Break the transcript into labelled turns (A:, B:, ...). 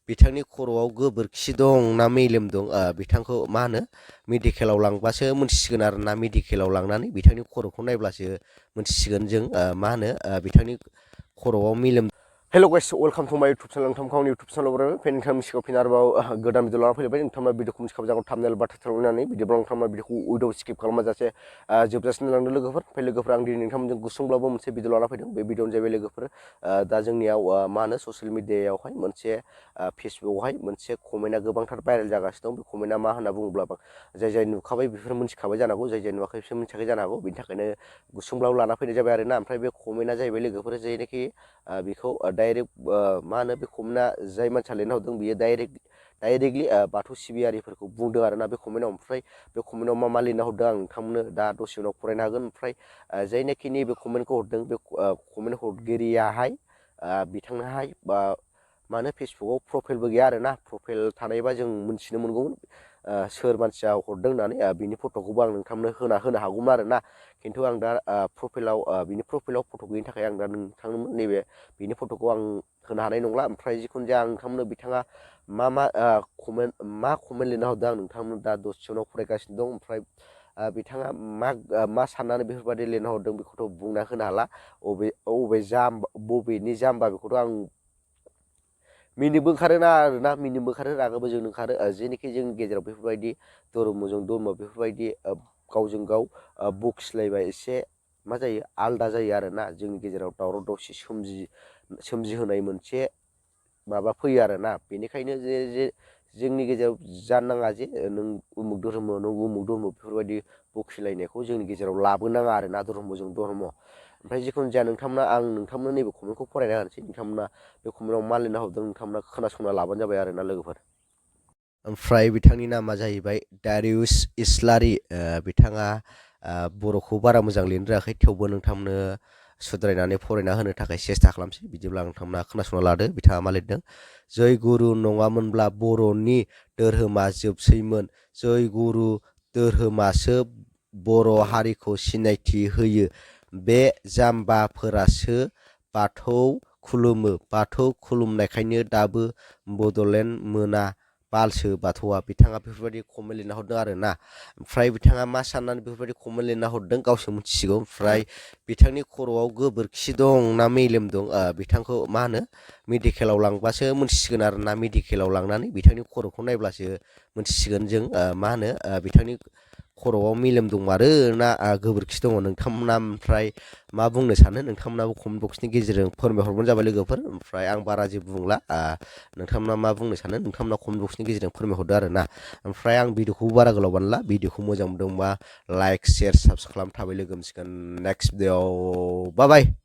A: बिथांनि खर'आव गोबोरखि दं ना मेलेम दं बिथांखौ मा होनो मेडिकेलाव लांबासो मोनथिसिगोन आरोना मेडिकेलाव लांनानै बिथांनि खर'खौ नायब्लासो मोनथिसिगोन जों मा होनो बिथांनि खर'आव मेलेम हेल' गाइस वेलकाम टु माय इउटुब चेनेल नोंथांखौ आंनि इउटुब चेनेलाव फेन नोंथांनि सिगाङाव फिन आरोबाव गोदान भिडिअ लाना फैलायबाय नोंथांमोना भिडिअखौ मिथिखाबाय जागोन थामनेल बा टाइटेल होनानै बिदिब्ला नोंथांमोना भिडिअखौ उइदाव स्किप खालामाजासे जोबजासिम लांदो लोगोफोर ओमफ्राय लोगोफोर आं दिनै नोंथांमोनजों गुसुंब्लाबो मोनसे भिडिअ लाना फैदों बे भिडिअआनो जाहैबाय लोगोफोर दा जोंनियाव मा होनो ससियेल मिडियायावहाय मोनसे फेसबुकआवहाय मोनसे कमेन्टआ गोबांथार भाइरेल जागासिनो दं बे कमेन्टआ मा होनना बुङोब्ला जाय जाय नुखाबाय बेफोर मिथिखाबाय जानांगौ जाय जाय नुवाखै बिसोर मिथियाखै जानो हागौ बिनि थाखायनो गुसुंब्लाबो लाना फैनाय जाबाय आरोना ओमफ्राय बे कमेन्टआ जाहैबाय लोगोफोर जेनोखि बेखौ डाइरेक्ट मा होनो बे कमेन्टआ जाय मानसिया लिरना हरदों बियो डाइरेक्टलि बाथौ सिबियारिफोरखौ बुंदों आरोना बे कमेन्टआव ओमफ्राय बे कमेन्टआव मा लिरना हरदों आं नोंथांमोननो दा दसे उनाव फरायनो हागोन ओमफ्राय जायनाखि नैबे कमेन्टखौ हरदों बे कमेन्ट हरगिरियाहाय बिथांनोहाय मा होनो फेसबुकआव प्रफाइलबो गैया आरोना प्रफाइल थानायबा जों मिथिनो मोनगौमोन सोर मानसिया हरदों होननानै बिनि फट'खौबो आं नोंथांनो होनो हागौमोन आरोना खिन्थु आं दा बिनि प्रफाइलाव फट' गैयिनि थाखाय आं दा नोंथांनो नैबे बिनि फट'खौ आं होनो हानाय नंला ओमफ्राय जिखुनु जाया आं नोंथांमोननो बिथाङा मा कमेन्ट लिरना हरदों आं नोंथांमोन दा दसे उनाव फरायगासिनो दं ओमफ्राय बिथाङा मा साननानै बेफोरबायदि लिरना हरदों बेखौथ' बुंना होनो हाला बबेनि जाम्बा बेखौथ' आं मिनिबो ओंखारोना आरोना मिनिबो ओंखारो रागाबो जोंनो ओंखारो जेनोखि जोंनि गेजेराव बेफोरबायदि धर्मजों धर्म बेफोरबायदि गावजों गाव बखिलायबा एसे मा जायो आलदा जायो आरोना जोंनि गेजेराव दावराव दावसि सोमजिहोनाय मोनसे माबा फैयो आरोना बेनिखायनो जे जोंनि गेजेराव जानो नाङा जे नों उमुक धर्म नों उमुक धर्म बेफोरबायदि बखिलायनायखौ जोंनि गेजेराव लाबोनाङा आरोना धर्मजों धर्म ओमफ्राय जिखुनु जाया आं नोंथांमोन नैबे कमेन्टखौ फरायना होनोसै नोंथांमोना बे कमेन्टआव मा लिरना हरदों नोंथांमोना खोनासंना लाबानो जाबाय आरोना लोगोफोर ओमफ्राय बिथांनि नामा जाहैबाय दारिउस इस्लारि बिथाङा बर'खौ बारा मोजां लिरनो रोङाखै थेवबो नोंथांमोननो सुद्रायनानै फरायना होनो थाखाय सेस्था खालामसै बिदिब्ला नोंथांमोना खोनासंना लादो बिथाङा मा लिरदों जय गुरु नङामोनब्ला बर'नि धोरोमा जोबसैमोन जय गुरु धोरोमासो बर' हारिखौ सिनायथि होयो बे जाम्बाफोरासो बाथौ खुलुमो बाथौ खुलुमनायखायनो दाबो बड'लेण्ड मोना बालसो बाथौआ बिथाङा बेफोरबायदि कमेन्ट लिरना हरदों आरोना ओमफ्राय बिथाङा मा साननानै बेफोरबायदि कमेन्ट लिरना हरदों गावसो मिथिसिगौ ओमफ्राय बिथांनि खर'आव गोबोरखि दं ना मेलेम दं बिथांखौ मा होनो मेडिकेलाव लांबासो मोनथिसिगोन आरोना मेडिकेलाव लांनानै बिथांनि खर'खौ नायब्लासो मोनथिसिगोन जों मा होनो बिथांनि खर'आव मेलेम दंमारो ना गोबोरखि दङ नोंथांमोना ओमफ्राय मा बुंनो सानो नोंथांमोनाबो कमेन्ट बक्सनि गेजेरजों फोरमायहरबानो जाबाय लोगोफोर ओमफ्राय आं बारा जेबो बुंला नोंथांमोना मा बुंनो सानो नोंथांमोना कमेन्ट बक्सनि गेजेरजों फोरमायहरदो आरोना ओमफ्राय आं भिडिअखौ बारा गोलाव बानायला भिडिअखौ मोजां मोनदोंबा लाइक शेयार साबसक्राइब खालाम थाबाय लोगो मोनसिगोन नेक्स्ट भिडिअ बाय बाय